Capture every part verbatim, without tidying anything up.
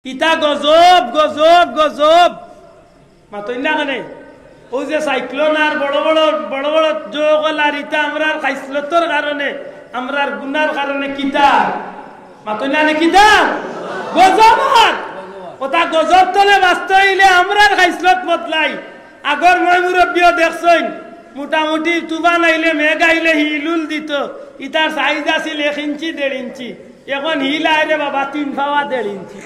ইতা গজব, গজব, গজব। মাতইন না কেনে? অউ যে সাইক্লোন আর বড় বড়, বড় বড় জোকল আর ইতা আমরার খাইছলতর কারণে, আমরার গুনার কারণে কিতা? মাতইন না নে কিতা? গজব আর। অতা গজব তনে বাচতে অইলে আমরার খাইছলত বদলাই। আগর ময়-মুরব্বিও দেখছইন, মোটামুটি তুফান আইলে, মেঘ আইলে হিল-উল দিত। ইতার সাইজ আছিল এক ইঞ্চি, দেড় ইঞ্চি। এখন হিল আয় রে বাবা, তিন পাওয়া দেড় ইঞ্চি।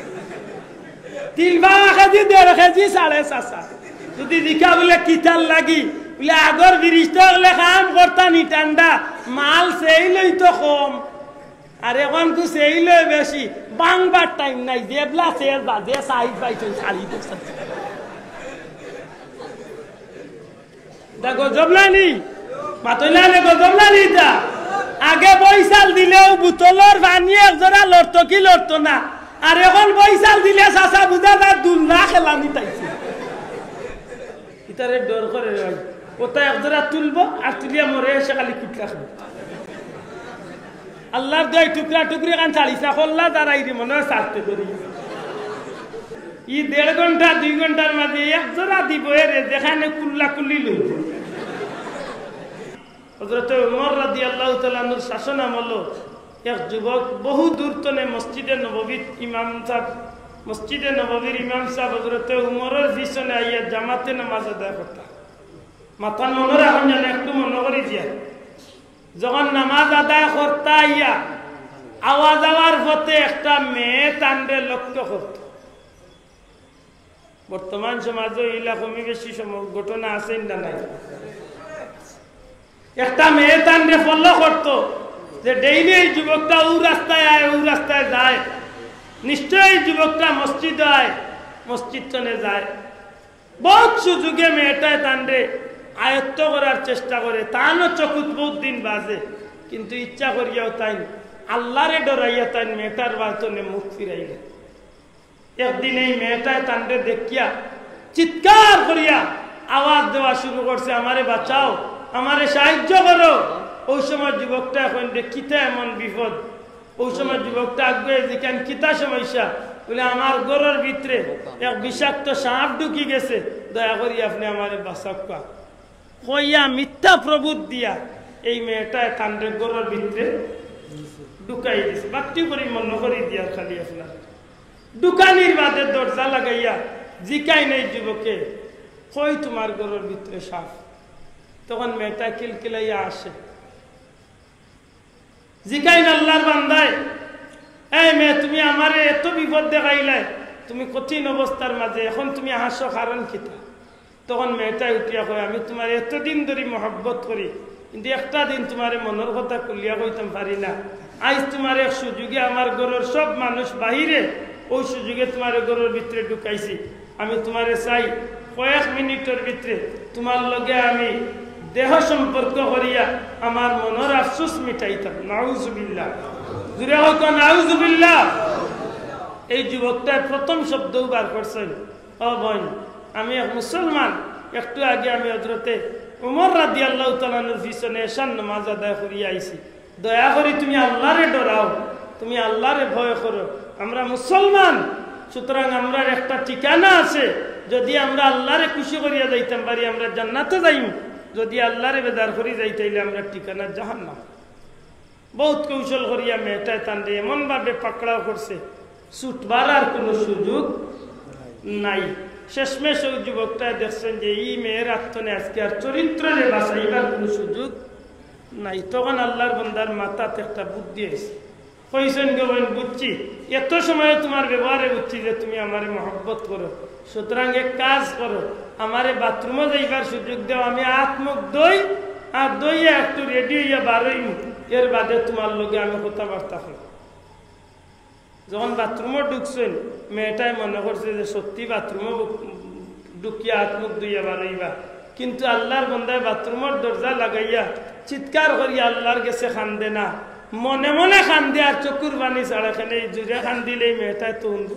তিন পাওয়া কেজি, দেড় কেজি, সাড়ে চার চার। যুদি জিকা বুলে কিতার লাগি, বুলে আগর ফিরিস্তা অকলে কাম করতা নি ঠান্ডা, মাল চেইল অইতো কম। আর এখন তো চেইল অয় বেশি, ভাংবার টাইম নাই, যেবলা চেইল বা যে সাইজ পাইছইন, সারি দিছইন। ইতা গজব নায় নি? মাতইন না নে, গজব নায় নি ইতা? আগে বইছাল দিলেও বুতলর পানি এক জরা লড়তো কি লড়তো না, আর এখন বইছাল দিলে চাচা বুঝা যায় দুলনা খেলানি তাইছে। ইতারে ডর করে রে ভাই, অতা এক জরা তুলবো আর তুলিয়া মরে এসে খালি কুটলা খাবো। আল্লার দোয়াই টুকরা টুকরি কান ছাড়িস না, কল্লা দাঁড়াই রে মনে অয় ছাড়তে করি। ই দেড় ঘন্টা, দুই ঘন্টার মাঝে এক জরা দিব এরে, যেখানে কুল্লা কুল্লি লইব। হযরতে উমর রাদিয়াল্লাহু তাআলা আনহুর শাসন আমলো এক যুবক বহু দূর তনে মসজিদে নববীর ইমাম সাব, মসজিদে নববীর ইমাম সাব হযরতে উমরর পিছনে আইয়া জামাতে নামাজ আদায় করতা। মাতখান মনো রাখইন যেন, একটু মনো করি দিয়া। যখন নামাজ আদায় করতা আইয়া আওয়া যাওয়ার পথে একটা মেয়ে তানরে লক্ষ্য করত। বর্তমান সমাজো ইলা কমি বেশি সম-, ঘটনা আছে না নাই? একটা মেয়ে তানরে follow করত যে daily এই যুবকটা অউ রাস্তায় আয়, অউ রাস্তায় যায়, নিশ্চয়ই এই যুবকটা মসজিদ আয়, মসজিদ তনে যায়। বউত সুযোগে মেয়েটায় তানরে আয়ত্ত করার চেষ্টা করে, তানও চকুত বউত দিন বাজে, কিন্তু ইচ্ছা করিয়াও তাইন আল্লারে ডরাইয়া তাইন মেয়েটার বাতনে মুখ ফিরাইলে। একদিন এই মেয়েটায় তানরে দেখিয়া চিৎকার করিয়া আওয়াজ দেওয়া শুরু করছে, "আমারে বাঁচাও, আমারে সাহায্য করো।" অউ সময় যুবকটায় কইন রে, "কিতা এমন বিপদ?" অউ সময় যুবকটা আগুয়ে জিকাইন, "কিতা সমস্যা?" বুলে, "আমার ঘরর ভিতরে এক বিষাক্ত সাপ ঢুকি গেছে, দয়া করি আপনে আমারে বাঁচাউক্কা।" কইয়া মিথ্যা প্রবোধ দিয়া এই মেয়েটায় তানরে ঘরর ভিতরে ঢুকাই দিছে। বাট্টি করি মনো করি দিয়ার খালি আপনার ঢুকানির বাদে দরজা লাগাইয়া জিকাইন এই যুবকে, "কই তুমার ঘরর ভিতরে সাপ?" তখন মেয়েটা কিলকিলাইয়া আসে। জিকাইন আল্লার বান্দায়, "এই মেয়ে, তুমি আমারে এত বিপদ দেখাইলায়, তুমি কঠিন অবস্থার মাঝে, এখন তুমি হাসো, কারণ কিতা?" তখন মেয়েটায় উঠিয়া কয়, "আমি তুমারে এতদিন ধরি মহব্বত করি, কিন্তু একটা দিন তুমারে মনর কথা খুলিয়া কইতাম পারি না। আইজ তুমারে এক সুযোগে আমার ঘরর সব মানুষ বাহিরে, অউ সুযোগে তুমারে ঘরর ভিতরে ঢুকাইছি। আমি তুমারে চাই কয়েক মিনিটর ভিতরে তুমার লগে আমি দেহ সম্পর্ক করিয়া আমার মনর আফসোস মিটাইতাম।" নাউজুবিল্লাহ। জুরে কউক্কা, নাউজুবিল্লাহ। এই যুবকটায় প্রথম শব্দউ বার করছইন, "ও বইন, আমি এক মুসলমান, একটু আগে আমি হযরতে উমর রাদিয়াল্লাহু তাআলা আনহুর পিছনে এশার নামাজ আদায় করিয়া আইছি। দয়া করি তুমি আল্লারে ডরাও, তুমি আল্লারে ভয় করো। আমরা মুসলমান, সুতরাং আমরার একটা ঠিকানা আছে। যদি আমরা আল্লারে খুশি করিয়া যাইতাম পারি, আমরা জান্নাতো যাইমু। যদি আল্লারে বেজার করি যাই, তাইলে আমরার ঠিকানা জাহান্নাম।" বউত কৌশল করিয়া মেয়েটায় তানরে এমনভাবে পাকড়াও করছে, ছুটবার আর কুনু সুযোগ নাই। শেষমেশ অউ যুবকটায় দেখছইন যে ই মেয়ের আত তনে আজকে আর চরিত্ররে বাঁচাইবার কুনু সুযোগ নাই। তখন আল্লার বন্দার মাথাত একটা বুদ্ধি আইছে। কইছইন, "গো বইন, বুঝছি, এত সময় তুমার ব্যবহারে বুঝছি যে তুমি আমারে মহব্বত করো। সুতরাং এক কাজ করো, আমারে বাথরুমো যাইবার সুযোগ দেও, আমি আত মুখ ধই, আর ধইয়া একটু ready অইয়া বারইমু, এর বাদে তুমার লগে আমি কথাবার্তা কইমু।" যখন বাথরুমো ঢুকছইন, মেয়েটায় মনে করছে যে সত্যি বাথরুমো ঢুকিয়া আত মুখ ধইয়া বারইবা, কিন্তু আল্লার বন্দায় বাথরুমর দরজা লাগাইয়া চিৎকার করিয়া আল্লার গেছে কান্দে না, মনে মনে কান্দে আর চকুর পানি ছাড়ে। কেনে, এই জুরে কান্দিলে এই মেয়েটায় তো হুনবো।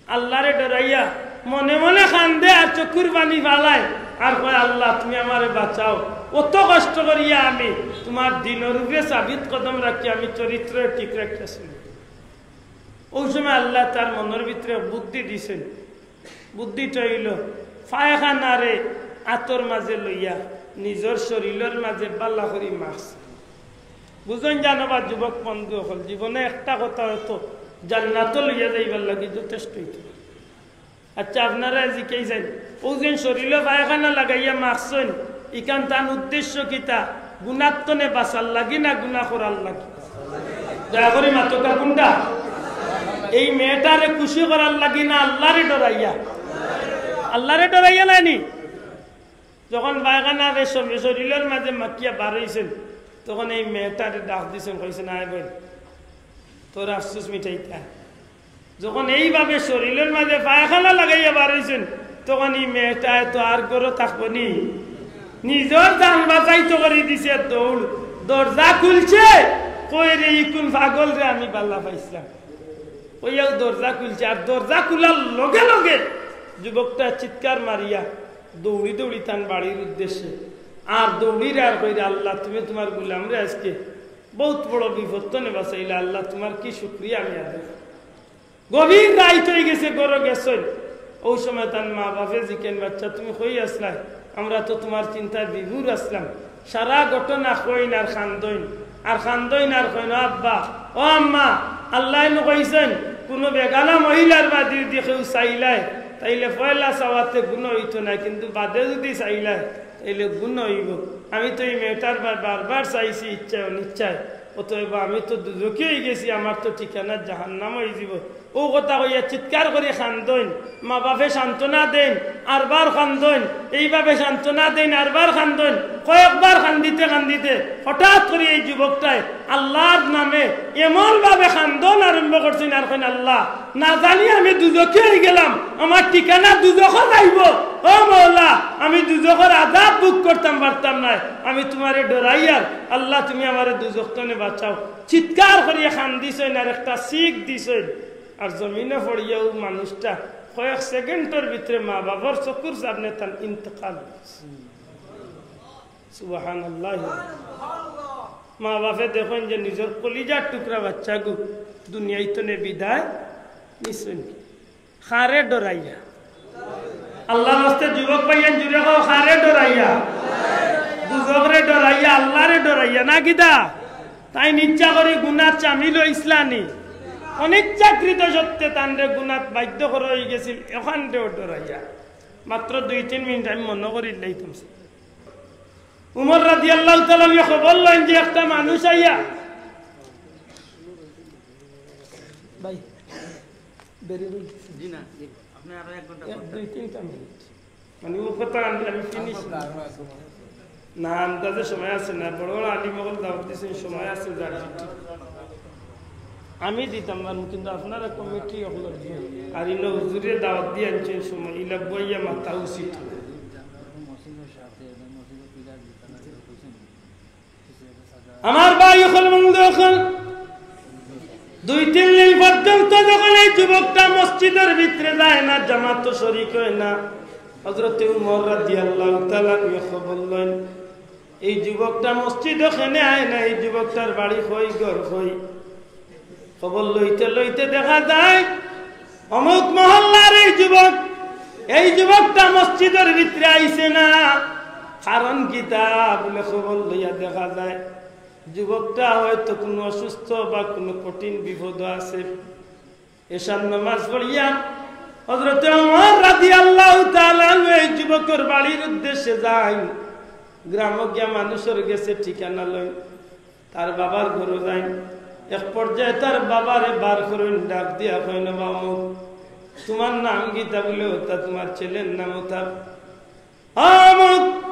আল্লারে ডরাইয়া মনে মনে কান্দে আর চকুর পানি ফালায় আর কয়, "আল্লাহ, তুমি আমারে বাঁচাও। অত কষ্ট করিয়া আমি তুমার দ্বীনর উপরে সাবিত কদম রাখি, আমি চরিত্র ঠিক রাখিয়া চলি।" অউ সময় আল্লায় তার মনর ভিতরে বুদ্ধি দিছইন। বুদ্ধিটা অইলো, পায়খানারে আতর মাঝে লইয়া নিজর শরীলর মাঝে বালা করি মাখছে। বুঝইন জানো বা যুবক বন্ধু অকল, জীবনে একটা কথা অয়তো জান্নাতো লইয়া যাইবার লাগি যথেষ্ট অইতো পারে। আচ্ছা, আপনারা জিকাইছইন, অউ যেন শরীলো পায়খানা লাগাইয়া মাখছইন, ইখান তান উদ্দেশ্য কিতা? গুনাত্তনে বাঁচার লাগি না গুনা করার লাগি? দয়া করি মাতউক্কা, কুনটা? এই মেয়েটারে খুশি করার লাগি না আল্লারে ডরাইয়া? আল্লারে ডরাইয়া নায়নি? যখন পায়খানারে শরীলর মাঝে মাখিয়া বার অইছইন, তখন এই মেয়েটারে ডাক দিছইন, কইছইন, "আয় বইন, তোর আফসোস মিটাইতা।" যখন এইভাবে শরীলর মাঝে পায়খানা লাগাইয়া বার অইছইন, তখন ই মেয়েটায় তো আর ঘরো থাকবো নি, নিজর জান বাঁচাইতো করি দিছে দৌড়। দরজা খুলছে, কয়, "রে, ইকুন পাগলরে আমি বালা পাইছলাম।" কইয়াউ দরজা খুলছে, আর দরজা খুলার লগে লগে যুবকটা চিৎকার মারিয়া দৌড়ি দৌড়ি তান বাড়ির উদ্দেশ্যে, আর দৌড়ির আর কইরা, "আল্লাহ, তুমি তুমার গুলামরে আজকে বউত বড় বিপদ তনে বাঁচাইলা, আল্লাহ, তুমার কি শুকরিয়া আমি আদায় করি।" গভীর রাইত অইগেছে, ঘরো গেছইন। অউ সময় তান মা বাফে জিকাইন, "বাচ্চা, তুমি কই আছলায়? আমরা তো তুমার চিন্তায় বিভোর আছলাম।" সারা ঘটনা কইন আর কান্দইন, আর কান্দইন আর কইন, "ও আব্বা, ও আম্মা, আল্লায় নু কইছইন, কুনু বেগানা মহিলার বায়দি যুদি কেউ চাইলায়, তাইলে পয়লা চাওয়াতে গুনা অইতো নায়, কিন্তু বাদে যুদি চাইলায়, তাইলে গুনা অইবো। আমি তো ই মেয়েটার বায় বারবার চাইছি ইচ্ছায় অনিচ্ছায়, অতএব আমি তো দুজখি অইগেছি, আমার তো ঠিকানা জাহান্নাম অইযিবো।" অউ কথা কইয়া চিৎকার করি কান্দইন, মা বাফে সান্ত্বনা দেইন, আরবার কান্দইন, এইভাবে সান্ত্বনা দেইন, আরবার কান্দইন। কয়েকবার কান্দিতে কান্দিতে হঠাৎ করি এই যুবকটায় আল্লার নামে এমন ভাবে কান্দন আরম্ভ করছইন আর কইন, "আল্লাহ, না জানি আমি দুজখি অইগেলাম, আমার ঠিকানা দুজখো যাইবো। ও মওলা, আমি দুজখর আযাব ভোগ করতাম পারতাম নায়, আমি তুমারে ডরাইয়ার, আল্লাহ, তুমি আমারে দুজখ তনে বাঁচাও।" চিৎকার করিয়া কান্দিছইন আর একটা চিক দিছইন। আর জমিনো পড়িয়া অউ মানুষটা কয়েক সেকেন্ডর ভিতরে মা বাবার চকুর সামনে তান ইন্তেকাল অইছে। সুবহানাল্লাহ। মা বাফে দেখইন যে নিজর কলিজার টুকরা বাচ্চাগু দুনিয়াইতনে বিদায় নিছইন। কারে ডরাইয়া? আল্লার ওয়াস্তে যুবক ভাইয়াইন জুরে কও, কারে ডরাইয়া? দুজখরে ডরাইয়া, আল্লারে ডরাইয়া, না কিতা? তাইন ইচ্ছা করি গুনাত শামিল অইছলা নি? অনিচ্ছাকৃত সত্ত্বে তানরে গুনাত বাধ্য করা অইগেছিল, অখানরেও ডরাইয়া। মাত্র দুই তিন মিনিট আমি মনো করিলাইতাম। উমর রাদিয়াল্লাহু তাআলা আনহু খবর লইন যে একটা মানুষ আইয়া, ভাই, বেরি বই। জি না, জি। আপনি আরো এক ঘন্টা এক, করতে দুই, তিনটা মিনিট। মানে, ও কথা আমি, আমি ফিনিশ। না, আন্দাজে সময় আছে না। বড় বড় আলিম অকল দাওয়াত দিছইন, সময় আছে, যার যেটি। আমি দিতাম পারমু, কিন্তু আপনারা কমিটি অকল দিন। আর ইনো হুজুরে দাওয়াত দিয়া আনছইন, সময় ইলা বইয়া মাতা উচিত। আমার ভাই অকল, বন্ধু অকল, দুই তিন দিন পর্যন্ত যখন এই যুবকটা মসজিদর ভিতরে যায় না, জামাতো শরিক অয় না, হযরতে উমর রাদিয়াল্লাহু তাআলা আনহু খবর লইন, এই যুবকটা মসজিদো কেনে আয় না, এই যুবকটার বাড়ি কই, ঘর কই। খবর লইতে লইতে দেখা যায় অমুক মহল্লার এই যুবক, এই যুবকটা মসজিদর ভিতরে আইছে না, কারণ কিতা বুলে খবর লইয়া দেখা যায় যুবকটা হয়তো কুনু অসুস্থ বা কুনু কঠিন বিপদো আছে। এশার নামাজ পড়িয়া হযরতে ওমর রাদিয়াল্লাহু তাআলা আনহু এই যুবকর বাড়ির উদ্দেশ্যে যাইন। গ্রামো গিয়া মানুষর গেছে ঠিকানা লইন, তার বাবার ঘরো যাইন। এক পর্যায়ে তার বাবারে বার করইন, ডাক দিয়া কইন, "বাবা, তুমার নাম কিতা?" বুলে, "ওটা তুমার ছেলের নাম ওটা।" "অমুক,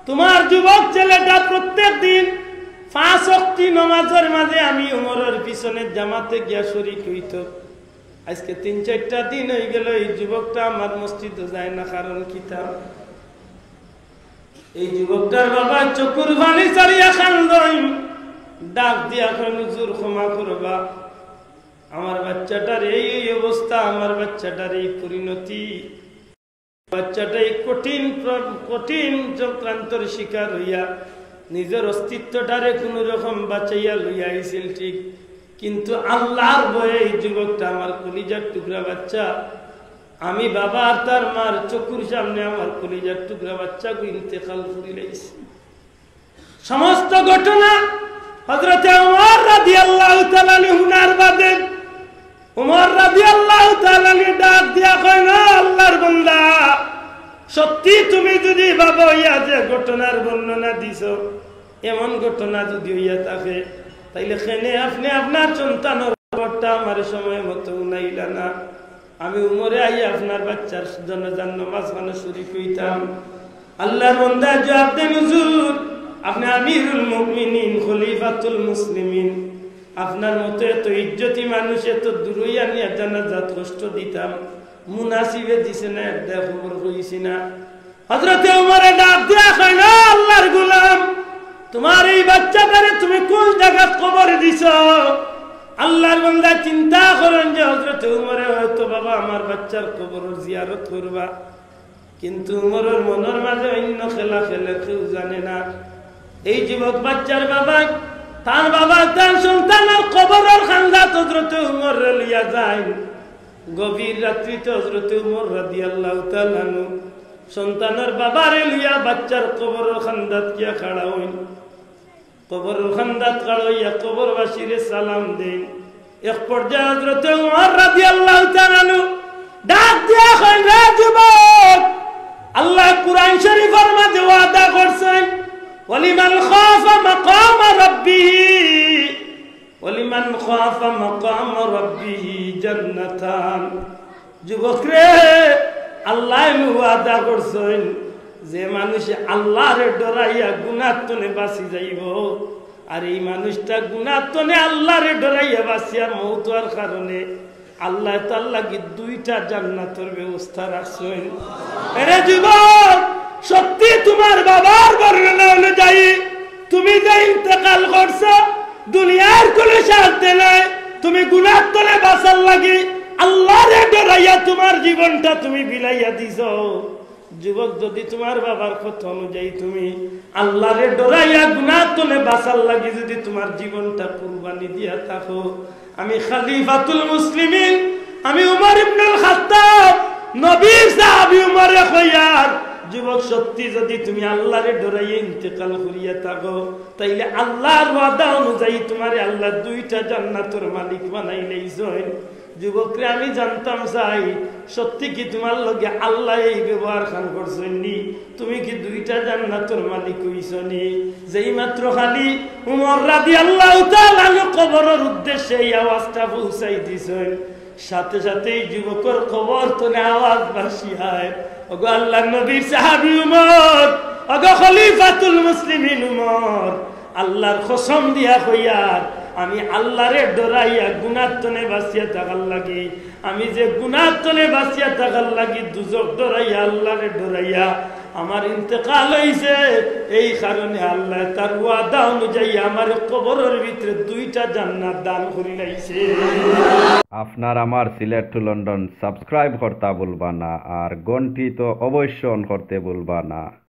তুমার যুবক ছেলেটা প্রত্যেক দিন পাঁচ ওয়াক্তি নমাজর মাঝে আমি উমরর পিছনে জামাতে গিয়া শরিক অইতো। আইজকে তিন চাইরটা দিন অইগেলো এই যুবকটা আমার মসজিদো যায় না, কারণ কিতা?" এই যুবকটার বাবা চকুর পানি ছাড়িয়া কান্দইন, ডাক দিয়া কইন, "হুজুর, ক্ষমা করবা, আমার বাচ্চাটার এই, এই অবস্থা, আমার বাচ্চাটার এই পরিণতি।" বাচ্চাটা এই কঠিন প্র-, কঠিন চক্রান্তর শিকার অইয়া নিজর অস্তিত্বটারে কুনু রকম বাঁচাইয়া লইয়া আইছিল, ঠিক কিন্তু আল্লাহর ভয়ে এই যুবকটা আমার কলিজার টুকরা বাচ্চা, আমি বাবা আর তার মার চকুর সামনে আমার কলিজার টুকরা বাচ্চাগু ইন্তেকাল করিলাইছে। সমস্ত ঘটনা হযরতে ওমর রাদিয়াল্লাহু তাআলা আনহু হুনার বাদে ওমর রাদিয়াল্লাহু তাআলা আনহু ডাক দিয়া কইন, "ও আল্লাহর বান্দা, সত্যি তুমি যুদি বাবা অইয়া যে ঘটনার বর্ণনা দিছো, এমন ঘটনা যুদি অইয়া থাকে, তাইলে কেনে আপনে আপনার সন্তানর খবরটা আমার সময় মতো হুনাইলা না? আমি উমরে আইয়া আপনার বাচ্চার জানাজার নমাজ খানো শরিক অইতাম।" আল্লাহর বান্দায় জুয়াব দেইন, "হুজুর, আপনে আমিরুল মুমিনিন, খলিফাতুল মুসলিমিন, আপনার মতো এত ইজ্জতি মানুষ এত দূরই আনিয়া জানাজাত কষ্ট দিতাম, মুনাসিবে দিছে না, এর দায় খবর কইছি না।" হযরতে উমরে ডাক দিয়া কইন, "ও আল্লাহর গোলাম, তুমার এই বাচ্চাটারে তুমি কুন জাগাত কবর দিছো?" আল্লাহর বান্দা চিন্তা করইন যে হযরতে উমরে হয়তো বাবা আমার বাচ্চার কবরর জিয়ারত করবা, কিন্তু উমরর মনর মাঝে অইন্য খেলা খেলে কেউ জানে না। এই যুবক বাচ্চার বাবা, তার বাবা তার সন্তানর কবরর কান্দাত হযরতে উমররে লইয়া যাইন। গভীর রাত্রিতে হযরতে উমর রাদিয়াল্লাহু তাআলা আনহু সন্তানর বাবারে লইয়া বাচ্চার কবরর কান্দাত গিয়া খাড়া অইন। কবরর কান্দাত খাড়া অইয়া কবরবাসীরে সালাম দেইন। এক পর্যায়ে হযরতে উমর রাদিয়াল্লাহু তাআলা আনহু ডাক দিয়া কইন, "রে যুবক, আল্লায় কুরআন শরিফর মাঝে ওয়াদা করছইন, ওয়ালিমান খাফা মাকামা রাব্বিহি, ওয়ালিমান খাফা মাকামা রাব্বিহি জান্নাতান।" যুবক রে, আল্লায় ওয়াদা করছইন, যে মানুষে আল্লাহরে ডরাইয়া গুনার তনে বাঁচি যাইবো, আর এই মানুষটা গুনার তনে আল্লাহরে ডরাইয়া বাঁচিয়া মউত অওয়ার কারণে আল্লায় তার লাগি দুইটা জান্নাতর ব্যবস্থা রাখছইন। এরে যুবক, সত্যি তুমার বাবার বর্ণনা অনুযায়ী তুমি যে ইন্তেকাল করছো, দুনিয়ার কুনু শান্তি নাই। তুমি গুনার তনে বাঁচার লাগি আল্লাহরে ডরাইয়া তুমার জীবনটা তুমি বিলাইয়া দিছো। যুবক, যুদি তুমার বাবার কথা অনুযায়ী তুমি আল্লাহরে ডরাইয়া গুনার তনে বাঁচার লাগি যুদি তুমার জীবনটা কুরবানি দিয়া থাকো, আমি খলিফাতুল মুসলিমিন, আমি উমর ইবনুল খাত্তাব, নবীর সাহাবী উমরে কইয়ার, যুবক, সত্যি যুদি তুমি আল্লাহরে ডরাইয়া ইন্তেকাল করিয়া থাকো, তাইলে আল্লাহর ওয়াদা অনুযায়ী তুমারে আল্লায় দুইটা জান্নাতর মালিক বানাইলাইছইন। যুবকরে, আমি জানতাম চাই, সত্যি কি তুমার লগে আল্লায় এই ব্যবহার খান করছইন নি? তুমি কি দুইটা জান্নাতর মালিক অইছো নি? যেই মাত্র খালি উমর রাদিয়াল্লাহু তাআলা আনহু কবরর উদ্দেশ্যে এই আওয়াজটা পৌঁছাই দিছইন, সাথে সাথেই যুবকর কবর তনে আওয়াজ ভাসি আয়, "ওগো আল্লাহর নবীর সাহাবী উমর, ওগো খলিফাতুল মুসলিমিন উমর, আল্লাহর কসম দিয়া কইয়ার, আমি আল্লাহরে ডরাইয়া গুনার তনে বাঁচিয়া থাকার লাগি, আমি যে গুনার তনে বাঁচিয়া থাকার লাগি দুজখ ডরাইয়া, আল্লাহরে ডরাইয়া আমার ইন্তেকাল অইছে, এই কারণে আল্লায় তার ওয়াদা অনুযায়ী আমারে কবরর ভিতরে দুইটা জান্নাত দান করিলাইছে।" আপনার আমার সিলেট to লন্ডন subscribe করতা ভুলবা না, আর ঘন্টি তো অবশ্য on করতে ভুলবা না।